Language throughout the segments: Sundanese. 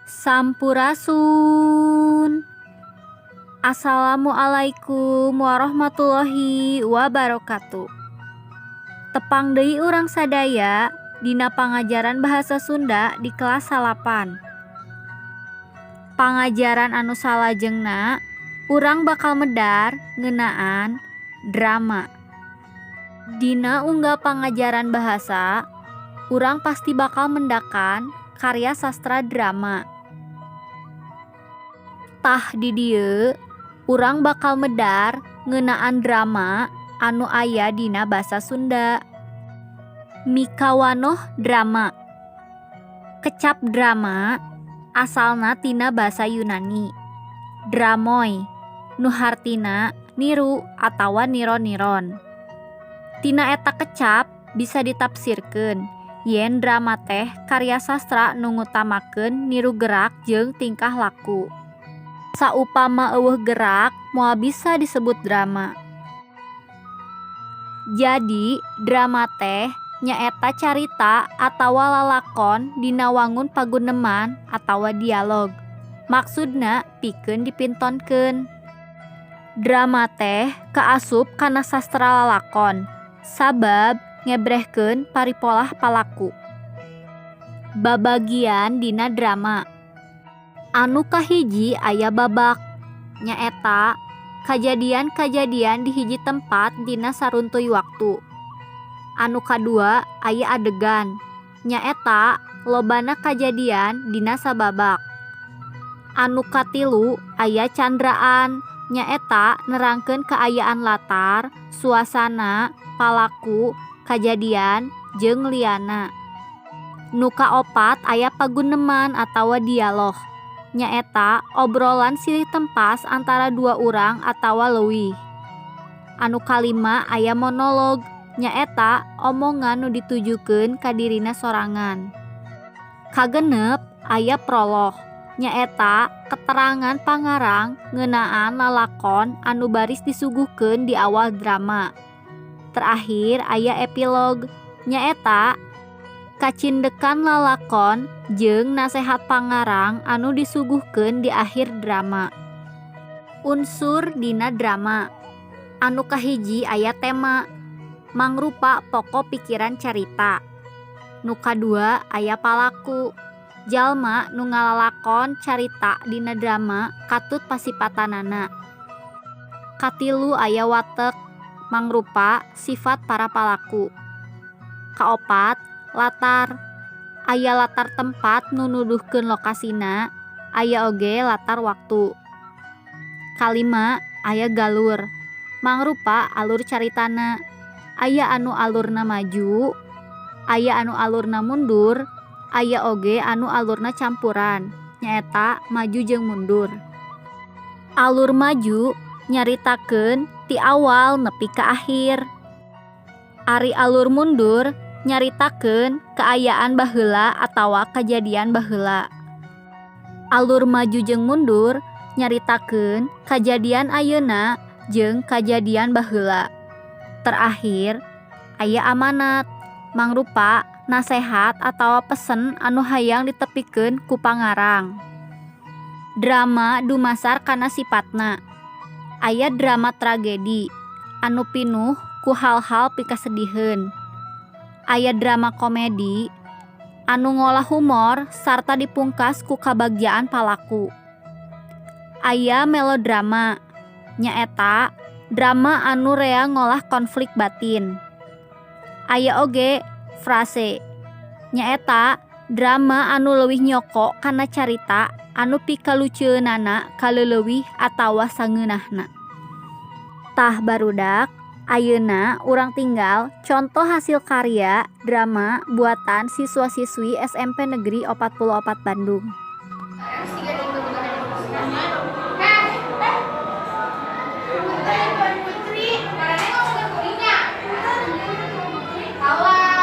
Sampurasun. Assalamualaikum warahmatullahi wabarakatuh. Tepang deui urang sadaya dina pangajaran bahasa Sunda di kelas 9. Pangajaran anu salajengna urang bakal medar ngeunaan drama. Dina unggal pangajaran bahasa, urang pasti bakal mendakan karya sastra drama. Tah, di dieu urang bakal medar ngeunaan drama anu aya dina basa Sunda. Mikawanoh drama. Kecap drama asalna tina basa Yunani dramoi, nu hartina niru atawa niron-niron. Tina eta kecap bisa ditapsirkeun yen drama teh karya sastra nu ngutamakeun niru gerak jeung tingkah laku. Saupama euweuh gerak, moal bisa disebut drama. Jadi drama teh nyaeta carita atawa lalakon dina wangun paguneman atawa dialog, maksudna pikeun dipintonkeun. Drama teh kaasup kana sastra lalakon sabab ngebrehkeun paripolah palaku. Babagian dina drama. Anu kahiji aya babak, nyaeta kajadian-kajadian di hiji tempat dina saruntuy waktu. Anu kadua aya adegan, nyaeta lobana kajadian dina sababak. Anu katilu aya candraan, nyaeta nerangkeun kaayaan latar, suasana, palaku, kajadian jeung lianna. Nu kaopat aya paguneman atawa dialog, nyaeta obrolan silih tempas antara dua urang atawa leuwih. Anu kalima aya monolog, nyaeta omongan nu ditujukeun ka dirina sorangan. Kagenep aya prolog, nyaeta keterangan pangarang ngeunaan lalakon anu baris disuguhkeun di awal drama. Terakhir aya epilog, nyaeta kacindekan lalakon jeung nasehat pangarang anu disuguhkeun di akhir drama. Unsur dina drama. Anu kahiji aya tema, mangrupa pokok pikiran carita. Nu kadua aya palaku, jalma nu ngalalakon carita dina drama katut pasipatanana. Katilu aya watek, mangrupa sifat para palaku. Kaopat latar, aya latar tempat nu nuduhkeun lokasina, aya oge latar waktu. Kalima aya galur, mangrupa alur caritana, aya anu alurna maju, aya anu alurna mundur, aya oge anu alurna campuran, nyaeta maju jeung mundur. Alur maju nyaritakeun ti awal nepi ka akhir. Ari alur mundur nyaritakeun kaayaan baheula atawa kajadian baheula. Alur maju jeung mundur nyaritakeun kajadian ayeuna jeung kajadian baheula. Terakhir aya amanat, mangrupa nasehat atawa pesen anu hayang ditepikeun ku pangarang. Drama dumasar kana sipatna. Aya drama tragedi anu pinuh ku hal-hal pikasediheun. Aya drama komedi anu ngolah humor sarta dipungkas ku kabagjaan palaku. Aya melodrama, nyaeta drama anu rea ngolah konflik batin. Aya oge farse, nyaeta drama anu leuwih nyoko kana carita anu pikalucueunana kaleleuwih atawa sangeunahna. Tah barudak, ayeuna urang tinggal contoh hasil karya drama buatan siswa-siswi SMP Negeri 44 Bandung. Putri, Alah,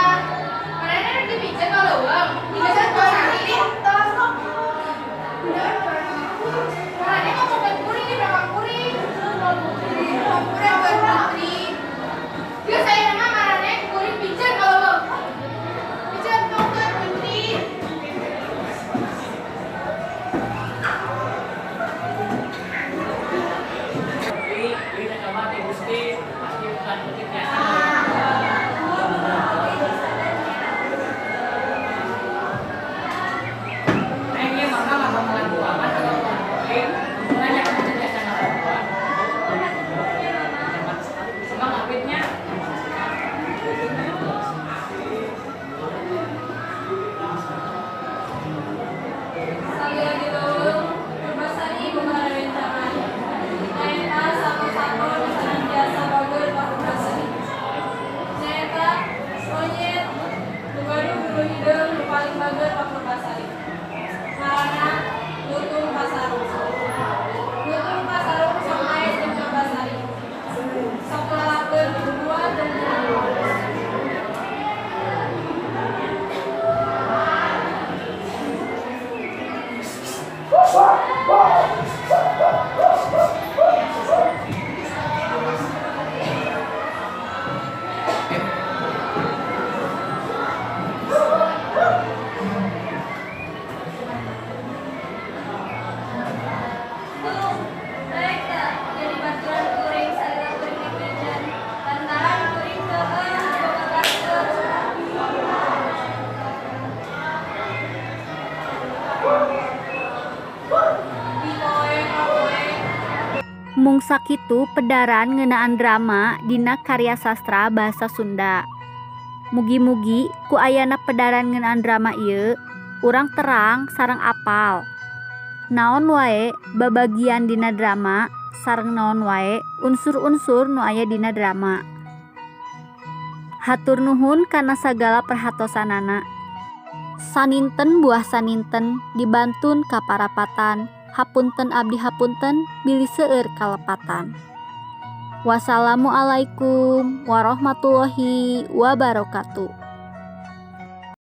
Hung, daek teu jadi baturan kuring salila kuring rek jajan? Lantaran kuring keuheul boga batur. Di poe ka poe. Mung sakitu pedaran ngeunaan drama dina karya sastra basa Sunda. Mugi-mugi ku ayana pedaran ngeunaan drama ieu urang terang sareng apal naon wae babagian dina drama sareng naon wae unsur-unsur nu aya dina drama. Hatur nuhun kana sagala perhatosanana. Saninten buah saninten dibantun ka parapatan, hapunten abdi hapunten bilih seueur kalepatan. Wassalamualaikum warahmatullahi wabarakatuh.